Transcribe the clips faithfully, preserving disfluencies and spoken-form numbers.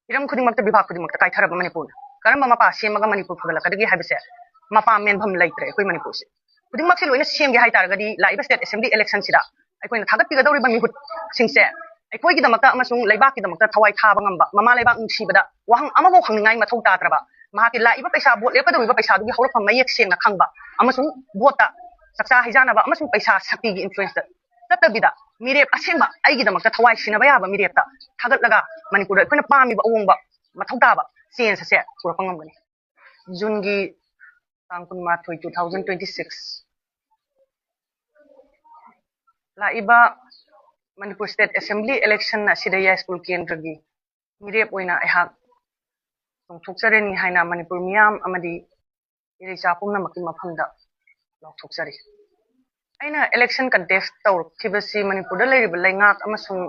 ꯍꯤꯔꯝ ꯈꯨꯗꯤꯡꯃꯛꯇ, ꯕꯤꯚꯥꯒ ꯈꯨꯗꯤꯡꯃꯛꯇ ꯀꯥꯏꯊꯔꯕ ꯃꯅꯤꯄꯨꯔꯅ꯫ ꯀꯔꯝꯕ ꯃꯄꯥ ꯁꯦꯝꯃꯒ ꯃꯅꯤꯄꯨꯔ ꯐꯒꯠꯂꯛꯀꯗꯒꯦ ꯍꯥꯏꯕꯁꯦ ꯃꯄꯥ ꯃꯦꯟꯐꯝ ꯂꯩꯇ꯭ꯔꯦ ꯑꯩꯈꯣꯏ ꯃꯅꯤꯄꯨꯔꯁꯦ꯫ ꯈꯨꯗꯤꯡꯃꯛꯁꯦ ꯂꯣꯏꯅ ꯁꯦꯝꯒꯦ ꯍꯥꯏ ꯇꯥꯔꯒꯗꯤ ꯂꯥꯛꯏꯕ state assembly election ꯁꯤꯗ ꯑꯩꯈꯣꯏꯅ ꯊꯥꯒꯠꯄꯤꯒꯗꯧꯔꯤꯕ ꯃꯤꯍꯨꯠꯁꯤꯡꯁꯦ ꯑꯩꯈꯣꯏꯒꯤꯗꯃꯛꯇ ꯑꯃꯁꯨꯡ ꯂꯩꯕꯥꯛꯀꯤꯗꯃꯛꯇ ꯊꯋꯥꯏ ꯊꯥꯕ ꯉꯝꯕ, ꯃꯃꯥ ꯂꯩꯕꯥꯛ ꯅꯨꯡꯁꯤꯕꯗ ꯋꯥꯍꯪ ꯑꯃꯐꯥꯎ ꯍꯪꯅꯤꯡꯉꯥꯏ ꯃꯊꯧ ꯇꯥꯗ꯭ꯔꯕ, ꯃꯍꯥꯛꯀꯤ ꯂꯥꯛꯏꯕ ꯄꯩꯁꯥ, ꯚꯣꯠ ꯂꯦꯞꯀꯗꯧꯔꯤꯕ ꯄꯩꯁꯥꯗꯨꯒꯤ ꯍꯧꯔꯛꯐꯝ ꯃꯌꯦꯛ ꯁꯦꯡꯅ ꯈꯪꯕ ꯑꯃꯁꯨꯡ ꯚꯣꯠꯇ ꯆꯥꯛꯆꯥ ꯍꯩꯖꯥꯟꯅꯕ ꯑꯃꯁꯨꯡ ꯄꯩꯁꯥ ꯁꯛꯇꯤꯒꯤ influence ꯇ ꯆꯠꯇꯕꯤꯗ ꯃꯤꯔꯦꯞ ꯑꯁꯦꯡꯕ ꯑꯩꯒꯤꯗꯃꯛꯇ ꯊꯋꯥꯏ ꯁꯤꯟꯅꯕ ꯌꯥꯕ ꯃꯤꯔꯦꯞꯇ ꯊꯥꯒꯠꯂꯒ ꯃꯅꯤꯄꯨꯔꯗ ꯑꯩꯈꯣꯏꯅ ꯄꯥꯝꯃꯤꯕ ꯑꯍꯣꯡꯕ ꯃꯊꯧ ꯇꯥꯕ change ꯑꯁꯦ ꯄꯨꯔꯛꯄ ꯉꯝꯒꯅꯤ꯫ ꯖꯨꯟꯒꯤ ꯇꯥꯡ ꯀꯨꯟꯃꯥꯊꯣꯏ, two thousand twenty six ꯂꯥꯛꯏꯕ ꯃꯅꯤꯄꯨꯔ state assembly election ꯑꯁꯤꯗ ꯌꯥꯏꯁ꯭ꯀꯨꯜ ꯀꯦꯟꯗ꯭ꯔꯒꯤ ꯃꯤꯔꯦꯞ ꯑꯣꯏꯅ ꯑꯩꯍꯥꯛ ꯆꯣꯡꯊꯣꯛꯆꯔꯅꯤ ꯍꯥꯏꯅ ꯃꯅꯤꯄꯨꯔ ꯃꯤꯌꯥꯝ ꯑꯃꯗꯤ ꯏꯔꯩꯆꯥ ꯄꯨꯝꯅꯃꯛꯀꯤ ꯃꯐꯝꯗ ꯂꯥꯎꯊꯣꯛꯆꯔꯤ꯫ ꯑꯩꯅ election contest ꯇꯧꯔꯛꯈꯤꯕꯁꯤ ꯃꯅꯤꯄꯨꯔꯗ ꯂꯩꯔꯤꯕ ꯂꯩꯉꯥꯛ ꯑꯃꯁꯨꯡ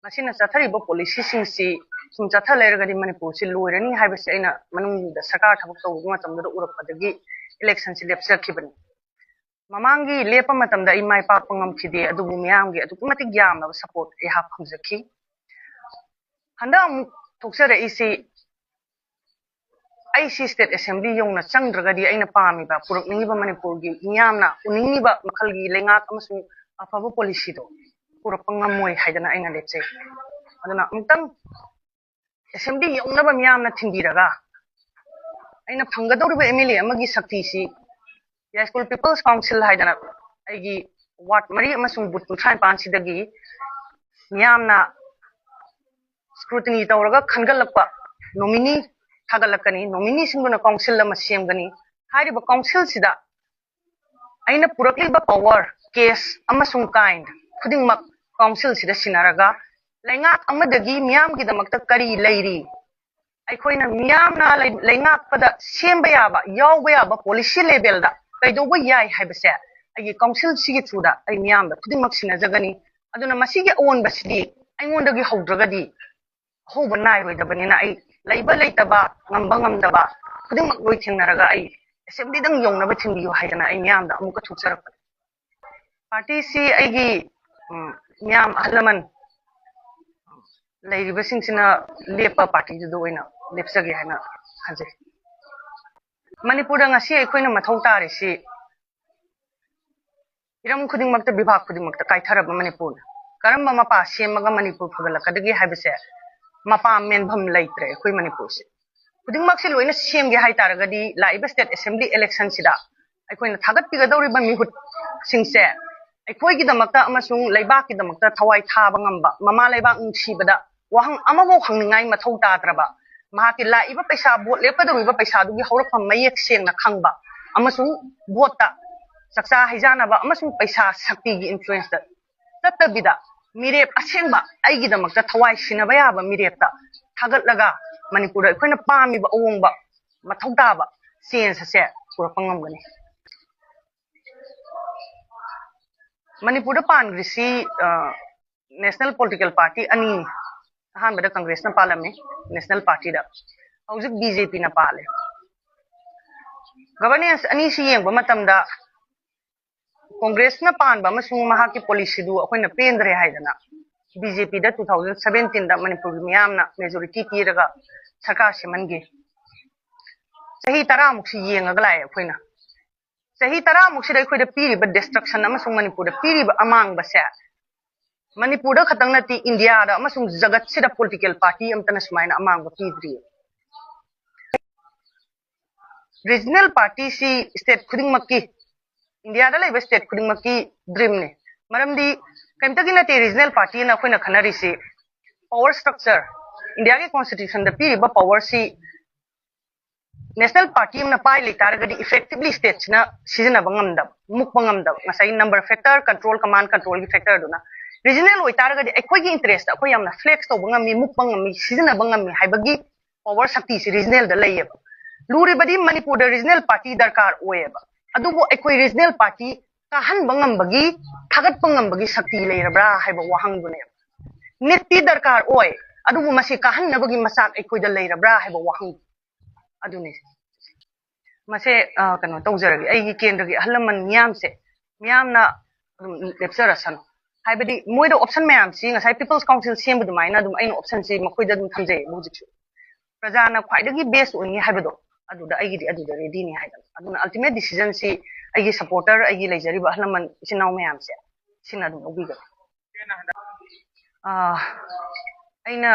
ꯃꯁꯤꯅ ꯆꯠꯊꯔꯤꯕ policy ꯁꯤꯡꯁꯤ ꯁꯨꯝ ꯆꯠꯊ ꯂꯩꯔꯒꯗꯤ ꯃꯅꯤꯄꯨꯔꯁꯤ ꯂꯣꯏꯔꯅꯤ ꯍꯥꯏꯕꯁꯤ ꯑꯩꯅ ꯃꯅꯨꯡꯗ ꯁꯔꯀꯥꯔ ꯊꯕꯛ ꯇꯧꯔꯨꯕ ꯃꯇꯝꯗꯨꯗ ꯎꯔꯛꯄꯗꯒꯤ election ꯁꯤ ꯂꯦꯞꯆꯈꯤꯕꯅꯤ꯫ ꯃꯃꯥꯡꯒꯤ ꯂꯦꯞꯄ ꯃꯇꯝꯗ ꯑꯩ ꯃꯥꯏ ꯄꯥꯛꯄ ꯉꯝꯈꯤꯗꯦ, ꯑꯗꯨꯕꯨ ꯃꯤꯌꯥꯝꯒꯤ ꯑꯗꯨꯛꯀꯤ ꯃꯇꯤꯛ ꯌꯥꯝꯂꯕ support ꯑꯩꯍꯥꯛ ꯐꯪꯖꯈꯤ꯫ ꯍꯟꯗꯛ ꯑꯃꯨꯛ ꯊꯣꯛꯆꯔꯛꯏꯁꯤ ꯑꯩ ꯁꯤ state assembly ꯌꯧꯅ ꯆꯪꯗ꯭ꯔꯒꯗꯤ ꯑꯩꯅ ꯄꯥꯝꯃꯤꯕ, ꯄꯨꯔꯛꯅꯤꯡꯉꯤꯕ ꯃꯅꯤꯄꯨꯔꯒꯤ ꯃꯤꯌꯥꯝꯅ ꯎꯅꯤꯡꯉꯤꯕ ꯃꯈꯜꯒꯤ ꯂꯩꯉꯥꯛ ꯑꯃꯁꯨꯡ ꯑꯐꯕ policy ꯗꯣ ꯄꯨꯔꯛꯄ ꯉꯝꯃꯣꯏ ꯍꯥꯏꯗꯅ ꯑꯩꯅ ꯂꯦꯞꯆꯩ꯫ ꯑꯗꯨꯅ ꯑꯃꯨꯛꯇꯪ assembly ꯌꯧꯅꯕ ꯃꯤꯌꯥꯝꯅ ꯊꯤꯟꯕꯤꯔꯒ ꯑꯩꯅ ꯐꯪꯒꯗꯧꯔꯤꯕ MLA ꯑꯃꯒꯤ ꯁꯛꯇꯤꯁꯤ ꯌꯥꯏꯁ꯭ꯀꯨꯜ People's Council ꯍꯥꯏꯗꯅ ꯑꯩꯒꯤ ward ꯃꯔꯤ ꯑꯃꯁꯨꯡ booth ꯀꯨꯟꯊ꯭ꯔꯥ ꯅꯤꯄꯥꯟ ꯁꯤꯗꯒꯤ ꯃꯤꯌꯥꯝꯅ scrutiny ꯇꯧꯔꯒ ꯈꯟꯒꯠꯂꯛꯄ nominee ꯊꯥꯒꯠꯂꯛꯀꯅꯤ꯫ Nominee ꯁꯤꯡꯗꯨꯅ council ꯑꯃ ꯁꯦꯝꯒꯅꯤ꯫ ꯍꯥꯏꯔꯤꯕ council ꯁꯤꯗ ꯑꯩꯅ ꯄꯨꯔꯛꯂꯤꯕ power, cash ꯑꯃꯁꯨꯡ kind ꯈꯨꯗꯤꯡꯃꯛ council ꯁꯤꯗ ꯁꯤꯟꯅꯔꯒ ꯂꯩꯉꯥꯛ ꯑꯃꯗꯒꯤ ꯃꯤꯌꯥꯝꯒꯤꯗꯃꯛꯇ ꯀꯔꯤ ꯂꯩꯔꯤ, ꯑꯩꯈꯣꯏꯅ ꯃꯤꯌꯥꯝꯅ ꯂꯩ-, ꯂꯩꯉꯥꯛꯄꯗ ꯁꯦꯝꯕ ꯌꯥꯕ, ꯌꯥꯎꯕ ꯌꯥꯕ policy level ꯗ ꯀꯩꯗꯧꯕ ꯌꯥꯏ ꯍꯥꯏꯕꯁꯦ ꯑꯩꯒꯤ council ꯁꯤꯒꯤ through ꯗ ꯑꯩ ꯃꯤꯌꯥꯝꯗ ꯈꯨꯗꯤꯡꯃꯛ ꯁꯤꯟꯅꯖꯒꯅꯤ꯫ ꯑꯗꯨꯅ ꯃꯁꯤꯒꯤ ꯑꯑꯣꯟꯕꯁꯤꯗꯤ ꯑꯩꯉꯣꯟꯗꯒꯤ ꯍꯧꯗ꯭ꯔꯒꯗꯤ ꯑꯍꯧꯕ ꯅꯥꯏꯔꯣꯏꯗꯕꯅꯤꯅ ꯑꯩ ꯂꯩꯕ ꯂꯩꯇꯕ, ꯉꯝꯕ ꯉꯝꯗꯕ ꯈꯨꯗꯤꯡꯃꯛ ꯂꯣꯏ ꯊꯦꯡꯅꯔꯒ ꯑꯩ assembly ꯗꯪ ꯌꯧꯅꯕ ꯊꯤꯟꯕꯤꯌꯨ ꯍꯥꯏꯗꯅ ꯑꯩ ꯃꯤꯌꯥꯝꯗ ꯑꯃꯨꯛꯀ ꯊꯣꯛꯆꯔꯛꯄꯅꯤ꯫ Party ꯁꯤ ꯑꯩꯒꯤ, ꯎꯝ, ꯃꯤꯌꯥꯝ ꯑꯍꯜ ꯂꯃꯟ ꯂꯩꯔꯤꯕꯁꯤꯡꯁꯤꯅ ꯂꯦꯞꯄ ꯄꯥꯔꯇꯤꯗꯨꯗ ꯑꯣꯏꯅ ꯂꯦꯞꯆꯒꯦ ꯍꯥꯏꯅ ꯈꯟꯖꯩ꯫ ꯃꯅꯤꯄꯨꯔꯗ ꯉꯁꯤ ꯑꯩꯈꯣꯏꯅ ꯃꯊꯧ ꯇꯥꯔꯤꯁꯤ ꯍꯤꯔꯝ ꯈꯨꯗꯤꯡꯃꯛꯇ, ꯕꯤꯚꯥꯒ ꯈꯨꯗꯤꯡꯃꯛꯇ ꯀꯥꯏꯊꯔꯕ ꯃꯅꯤꯄꯨꯔꯅꯤ꯫ ꯀꯔꯝꯕ ꯃꯄꯥ ꯁꯦꯝꯃꯒ ꯃꯅꯤꯄꯨꯔ ꯐꯒꯠꯂꯛꯀꯗꯒꯦ ꯍꯥꯏꯕꯁꯦ ꯃꯄꯥ ꯃꯦꯟꯐꯝ ꯂꯩꯇ꯭ꯔꯦ ꯑꯩꯈꯣꯏ ꯃꯅꯤꯄꯨꯔꯁꯦ꯫ ꯈꯨꯗꯤꯡꯃꯛꯁꯦ ꯂꯣꯏꯅ ꯁꯦꯝꯒꯦ ꯍꯥꯏ ꯇꯥꯔꯒꯗꯤ ꯂꯥꯛꯏꯕ state assembly election ꯁꯤꯗ ꯑꯩꯈꯣꯏꯅ ꯊꯥꯒꯠꯄꯤꯒꯗꯧꯔꯤꯕ ꯃꯤꯍꯨꯠꯁꯤꯡꯁꯦ ꯑꯩꯈꯣꯏꯒꯤꯗꯃꯛꯇ ꯑꯃꯁꯨꯡ ꯂꯩꯕꯥꯛꯀꯤꯗꯃꯛꯇ ꯊꯋꯥꯏ ꯊꯥꯕ ꯉꯝꯕ, ꯃꯃꯥ ꯂꯩꯕꯥꯛ ꯅꯨꯡꯁꯤꯕꯗ ꯋꯥꯍꯪ ꯑꯃꯐꯥꯎ ꯍꯪꯅꯤꯡꯉꯥꯏ ꯃꯊꯧ ꯇꯥꯗ꯭ꯔꯕ, ꯃꯍꯥꯛꯀꯤ ꯂꯥꯛꯏꯕ ꯄꯩꯁꯥ, ꯚꯣꯠ ꯂꯦꯞꯀꯗꯧꯔꯤꯕ ꯄꯩꯁꯥꯗꯨꯒꯤ ꯍꯧꯔꯛꯐꯝ ꯃꯌꯦꯛ ꯁꯦꯡꯅ ꯈꯪꯕ ꯑꯃꯁꯨꯡ ꯚꯣꯠꯇ ꯆꯥꯛꯆꯥ ꯍꯩꯖꯥꯟꯅꯕ ꯑꯃꯁꯨꯡ ꯄꯩꯁꯥ ꯁꯛꯇꯤꯒꯤ influence ꯇ ꯆꯠꯇꯕꯤꯗ ꯃꯤꯔꯦꯞ ꯑꯁꯦꯡꯕ, ꯑꯩꯒꯤꯗꯃꯛꯇ ꯊꯋꯥꯏ ꯁꯤꯟꯅꯕ ꯌꯥꯕ ꯃꯤꯔꯦꯞꯇ ꯊꯥꯒꯠꯂꯒ ꯃꯅꯤꯄꯨꯔꯗ ꯑꯩꯈꯣꯏꯅ ꯄꯥꯝꯃꯤꯕ ꯑꯑꯣꯟꯕ ꯃꯊꯧ ꯇꯥꯕ change ꯑꯁꯦ ꯄꯨꯔꯛꯄ ꯉꯝꯒꯅꯤ꯫ ꯃꯅꯤꯄꯨꯔꯗ ꯄꯥꯟꯈ꯭ꯔꯤꯁꯤ, ꯑ, national political party ꯑꯅꯤꯅꯤ꯫ ꯑꯍꯥꯟꯕꯗ ꯀꯪꯒ꯭ꯔꯦꯁꯅ ꯄꯥꯜꯂꯝꯃꯤ, national party ꯗ꯫ ꯍꯧꯖꯤꯛ BJP ꯅ ꯄꯥꯜꯂꯦ꯫ Governance ꯑꯅꯤꯁꯤ ꯌꯦꯡꯕ ꯃꯇꯝꯗ ꯀꯪꯒ꯭ꯔꯦꯁꯅ ꯄꯥꯟꯕ ꯑꯃꯁꯨꯡ ꯃꯍꯥꯛꯀꯤ policy ꯗꯨ ꯑꯩꯈꯣꯏꯅ ꯄꯦꯟꯗ꯭ꯔꯦ ꯍꯥꯏꯗꯅ BJP ꯗ two thousand seventeen ꯗ ꯃꯅꯤꯄꯨꯔꯒꯤ ꯃꯤꯌꯥꯝꯅ majority ꯄꯤꯔꯒ ꯁꯔꯀꯥꯔ ꯁꯦꯝꯍꯟꯈꯤ꯫ ꯆꯍꯤ ꯇꯔꯥꯃꯨꯛꯁꯤ ꯌꯦꯡꯉꯒ ꯂꯥꯛꯑꯦ ꯑꯩꯈꯣꯏꯅ꯫ ꯆꯍꯤ ꯇꯔꯥꯃꯨꯛꯁꯤꯗ ꯑꯩꯈꯣꯏꯗ ꯄꯤꯔꯤꯕ destruction ꯑꯃꯁꯨꯡ ꯃꯅꯤꯄꯨꯔꯗ ꯄꯤꯔꯤꯕ ꯑꯃꯥꯡꯕꯁꯦ ꯃꯅꯤꯄꯨꯔꯗ ꯈꯛꯇꯪ ꯅꯠꯇꯦ, ꯏꯟꯗꯤꯌꯥꯗ ꯑꯃꯁꯨꯡ ꯖꯒꯠꯁꯤꯗ political party ꯑꯃꯇꯅ ꯁꯨꯃꯥꯏꯅ ꯑꯃꯥꯡꯕ ꯄꯤꯗ꯭ꯔꯤ꯫ Regional party ꯁꯤ state ꯈꯨꯗꯤꯡꯃꯛꯀꯤ, ꯏꯟꯗꯤꯌꯥꯗ ꯂꯩꯕ state ꯈꯨꯗꯤꯡꯃꯛꯀꯤ dream ꯅꯤ꯫ ꯃꯔꯝꯗꯤ ꯀꯔꯤꯝꯇꯒꯤ ꯅꯠꯇꯦ regional party ꯅ ꯑꯩꯈꯣꯏꯅ ꯈꯟꯅꯔꯤꯁꯤ power structure, ꯏꯟꯗꯤꯌꯥꯒꯤ constitution ꯗ ꯄꯤꯔꯤꯕ power ꯁꯤ national party ꯑꯃꯅ ꯄꯥꯏ ꯂꯩ ꯇꯥꯔꯒꯗꯤ effectively state ꯁꯤꯅ ꯁꯤꯖꯤꯟꯅꯕ ꯉꯝꯗꯕ, ꯃꯨꯛꯄ ꯉꯝꯗꯕ, ꯉꯁꯥꯏꯒꯤ number factor, control, command control ꯒꯤ factor ꯗꯨꯅ꯫ Regional ꯑꯣꯏꯇꯥꯔꯒꯗꯤ ꯑꯩꯈꯣꯏꯒꯤ interest ꯑꯩꯈꯣꯏ ꯌꯥꯝꯅ flex ꯇꯧꯕ ꯉꯝꯃꯤ, ꯃꯨꯛꯄ ꯉꯝꯃꯤ, ꯁꯤꯖꯤꯟꯅꯕ ꯉꯝꯃꯤ ꯍꯥꯏꯕꯒꯤ power ꯁꯛꯇꯤꯁꯤ regional ꯗ ꯂꯩꯌꯦꯕ꯫ ꯂꯨꯔꯤꯕꯗꯤ ꯃꯅꯤꯄꯨꯔꯗ regional party ꯗꯔꯀꯥꯔ ꯑꯣꯏꯌꯦꯕ, ꯑꯗꯨꯕꯨ ꯑꯩꯈꯣꯏ regional party ꯀꯥꯍꯟꯕ ꯉꯝꯕꯒꯤ, ꯊꯥꯒꯠꯄ ꯉꯝꯕꯒꯤ ꯁꯛꯇꯤ ꯂꯩꯔꯕ꯭ꯔꯥ ꯍꯥꯏꯕ ꯋꯥꯍꯪꯗꯨꯅꯦꯕ꯫ ꯅꯤꯠꯇꯤ ꯗꯔꯀꯥꯔ ꯑꯣꯏ, ꯑꯗꯨꯕꯨ ꯃꯁꯤ ꯀꯥꯍꯟꯅꯕꯒꯤ ꯃꯆꯥꯛ ꯑꯩꯈꯣꯏꯗ ꯂꯩꯔꯕ꯭ꯔꯥ ꯍꯥꯏꯕ ꯋꯥꯍꯪ ꯑꯗꯨꯅꯤ꯫ ꯃꯁꯦ, ꯑ, ꯀꯩꯅꯣ ꯇꯧꯖꯔꯒꯦ, ꯑꯩꯒꯤ ꯀꯦꯟꯗ꯭ꯔꯒꯤ ꯑꯍꯜ ꯂꯃꯟ ꯃꯤꯌꯥꯝꯁꯦ, ꯃꯤꯌꯥꯝꯅ ꯑꯗꯨꯝ ꯂꯦꯞꯆꯔꯁꯅꯨ꯫ ꯍꯥꯏꯕꯗꯤ ꯃꯣꯏꯗ option ꯃꯌꯥꯝꯁꯤ ꯉꯁꯥꯏ People's Council ꯁꯦꯝꯕ ꯑꯗꯨꯃꯥꯏꯅ ꯑꯗꯨꯝ ꯑꯩꯅ option ꯁꯤ ꯃꯈꯣꯏꯗ ꯑꯗꯨꯝ ꯊꯝꯖꯩꯌꯦꯕ ꯍꯧꯖꯤꯛꯁꯨ꯫ ꯄ꯭ꯔꯖꯥꯅ ꯈ꯭ꯋꯥꯏꯗꯒꯤ best ꯑꯣꯏꯅꯤ ꯍꯥꯏꯕꯗꯣ, ꯑꯗꯨꯗ ꯑꯩꯒꯤꯗꯤ ꯑꯗꯨꯗ ready ꯅꯤ ꯍꯥꯏꯗꯅ꯫ ꯑꯗꯨꯅ ultimate decision ꯁꯤ ꯑꯩꯒꯤ supporter, ꯑꯩꯒꯤ ꯂꯩꯖꯔꯤꯕ ꯑꯍꯜ ꯂꯃꯟ, ꯏꯆꯤꯟ ꯏꯅꯥꯎ ꯃꯌꯥꯝꯁꯦ, ꯁꯤꯅ ꯑꯗꯨꯝ ꯂꯧꯕꯤꯒꯅꯤ꯫ ꯑꯥ, ꯑꯩꯅ,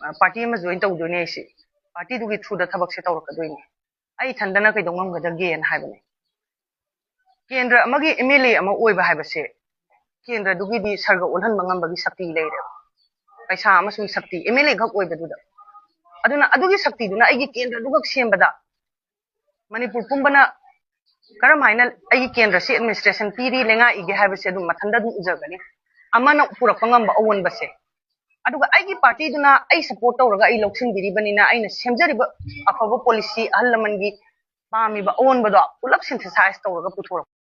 ꯑ, party ꯑꯃ join ꯇꯧꯗꯣꯏꯅꯦ ꯑꯩꯁꯦ꯫ Party ꯗꯨꯒꯤ through ꯗ ꯊꯕꯛꯁꯦ ꯇꯧꯔꯛꯀꯗꯣꯏꯅꯦ꯫ ꯑꯩ ꯏꯊꯟꯗꯅ ꯀꯩꯗꯧ ꯉꯝꯒꯗꯒꯦꯅ ꯍꯥꯏꯕꯅꯦ꯫ ꯀꯦꯟꯗ꯭ꯔ ꯑꯃꯒꯤ M L A ꯑꯃ ꯑꯣꯏꯕ ꯍꯥꯏꯕꯁꯦ ꯀꯦꯟꯗ꯭ꯔꯗꯨꯒꯤꯗꯤ ꯁꯔꯒ ꯑꯣꯜꯍꯟꯕ ꯉꯝꯕꯒꯤ ꯁꯛꯇꯤ ꯂꯩꯔꯦꯕ꯫ ꯄꯩꯁꯥ ꯑꯃꯁꯨꯡ ꯁꯛꯇꯤ, M L A ꯈꯛ ꯑꯣꯏꯕꯗꯨꯗ꯫ ꯑꯗꯨꯅ ꯑꯗꯨꯒꯤ ꯁꯛꯇꯤꯗꯨꯅ ꯑꯩꯒꯤ ꯀꯦꯟꯗ꯭ꯔꯗꯨꯈꯛ ꯁꯦꯝꯕꯗ ꯃꯅꯤꯄꯨꯔ ꯄꯨꯝꯕꯅ ꯀꯔꯝ ꯍꯥꯏꯅ ꯑꯩꯒꯤ ꯀꯦꯟꯗ꯭ꯔꯁꯤ administration ꯄꯤꯔꯤ, ꯂꯩꯉꯥꯛꯏꯒꯦ ꯍꯥꯏꯕꯁꯦ ꯑꯗꯨꯝ ꯃꯊꯟꯇ ꯑꯗꯨꯝ ꯎꯖꯒꯅꯤ꯫ ꯑꯃꯅ ꯄꯨꯔꯛꯄ ꯉꯝꯕ ꯑꯑꯣꯟꯕꯁꯦ꯫ ꯑꯗꯨꯒ ꯑꯩꯒꯤ party ꯗꯨꯅ ꯑꯩ support ꯇꯧꯔꯒ ꯑꯩ ꯂꯧꯁꯤꯟꯕꯤꯔꯤꯕꯅꯤꯅ ꯑꯩꯅ ꯁꯦꯝꯖꯔꯤꯕ ꯑꯐꯕ policy, ꯑꯍꯜ ꯂꯃꯟꯒꯤ ꯄꯥꯝꯃꯤꯕ ꯑꯑꯣꯟꯕꯗꯣ ꯄꯨꯂꯞ synthesize ꯇꯧꯔꯒ ꯄꯨꯊꯣꯔꯛꯄ꯫